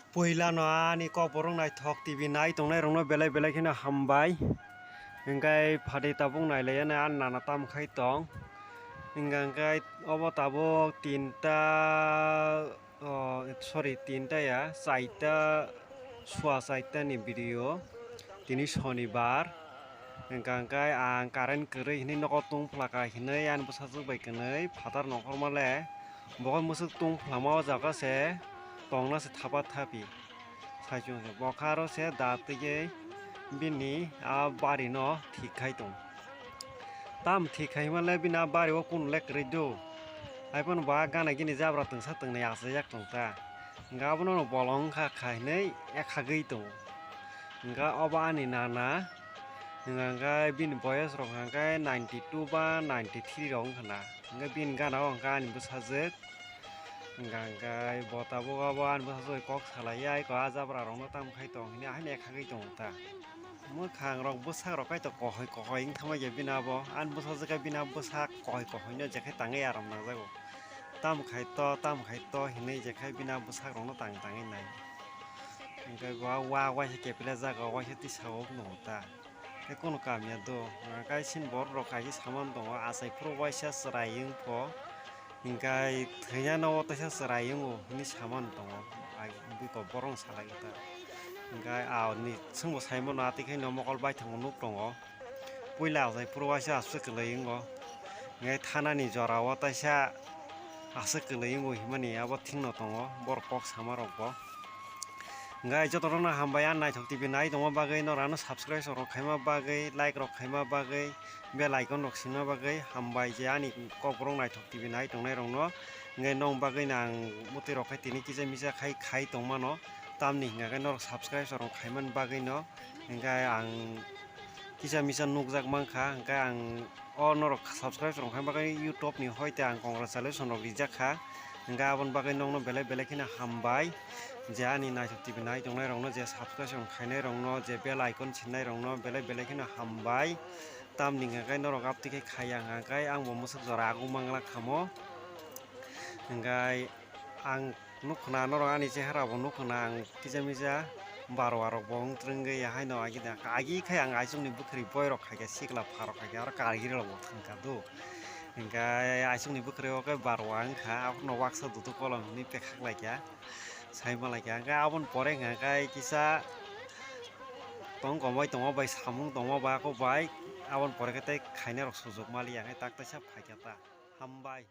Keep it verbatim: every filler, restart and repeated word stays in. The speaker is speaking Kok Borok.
Puila no ani kokborok naithok T V nai tongnai rokno belai belai kheno hambai. Hingkai phatwi tabuk nailaiyani ani nana tam khai tong. Hingka hingkai obo tabuk tinta, oh, sorry, tinta ya, chaita, sua chaita ni video. Tini sonibar. Hingka hingkai ang current kwrwi hinwi nogo tungphlaka hinwi ani bwsajwk bai kwnwi phatar nongkhorma le. Bo khe mwswk tungphlama o jaga se tongna se thapa thapi. Saichung se bo khe aro se da twiwi bini a bari no thik khai tong. Tam thik khai hima le bini a bari o kunu le kwrwi do. Hai phano bo a gana gini jabra twngsa twngnai achajak tong ta. Hingke abono no bolong wngkha kha hinui ekhagwi tongo. Hingke obo ani nana, hingke bini boyes rok hingke ninety two ba ninety three rok wngkha na. Hingke bini gana o hingke ani bwsajwk, hingke bo tabuk obo ani bwsajwk bai kok salai ya, eko a jabra rok no tamo khai tong hinui haino ekhagwi tongo ta. Mwkhang rok bwsak rok kaitor kohoi kohoi wngthamakya bini abo, ani bwsajwk khe bini abo bwsak kohoi kohoi no je khe tangwi aram nangjago. Tamo khai to, tamo khai to hinui je khai bini abo bwsak rok no tang tangwi nai. Hingke bo wa waisa kepilajak o, waisa tisao nukgo ta. Tei kunu kamya do, hwnka khe chini borok rok kaisa saman tongo, achai phuru waisa chwrai wng pho, hingke thwinano o teisa chwrai wngo hinui saman tongo, ai bwkok borok no salai khe ta. Hingke a ni chwngbo sai mano, a twi khe no mokol baithang bo nuk tongo, puila achai phuru waisa aswk kwlwi wngo, hingke thanani jora o teisa aswk kwlwi wngo hinmani abo thik no tongo borok kok sama rok bo. Hingke joto rok no hambai, ani naithok T V nai tongma bagwi, norok ano subscribe rok khaima bagwi, like rok khaima bagwi, bell icon rok sima bagwi hambai je ani kokborok naithok T V nai tongnai rok no. Hingke nong bagwi no ang mwtwi rok khai tini kisa misa khai khai tongmano, tamni hingka khe norok subscribe rok khaimani bagwi no. Hingke ang kisa misa nukjak mankha, hingke ang o norok subscribe rok khai bagwi YouTube ni hoite ang congratulation rok rijak kha. Hingke aboni bagwi nokno belai belai kheno hambai, je ani naithok T V nai tongnai rokno, je subscribe rok khainai rokno, je bell icon sinai rokno belai belai kheno hambai. Tamni hingka khe norok abtwi khe khaiya hingka khe ang bo mwswk jora aguk manglak khamo. Hingke ang nukkha na norok ani chehara bo nukkha na, ang kisa misa barwa rok bo wng twrwngwi haino agi da, agi khai ang aisuk ni bwkhwrwi boi rok khai khe sikla pha rok khai khe aro karwi rok bo thang kha do. Hingke aisuk ni bwkhwrwi o khe barwa wng kha, abono waksa dudu kolom hinui pekhak lai kha, sai ma lai kha. Hingke aboni pore hingka khe kisa tong komoi tongma bai samung tongma bai kok bai, aboni pore khe tei khainai rok sujuk ma liya khe tak taisa phai kha ta. Hambai.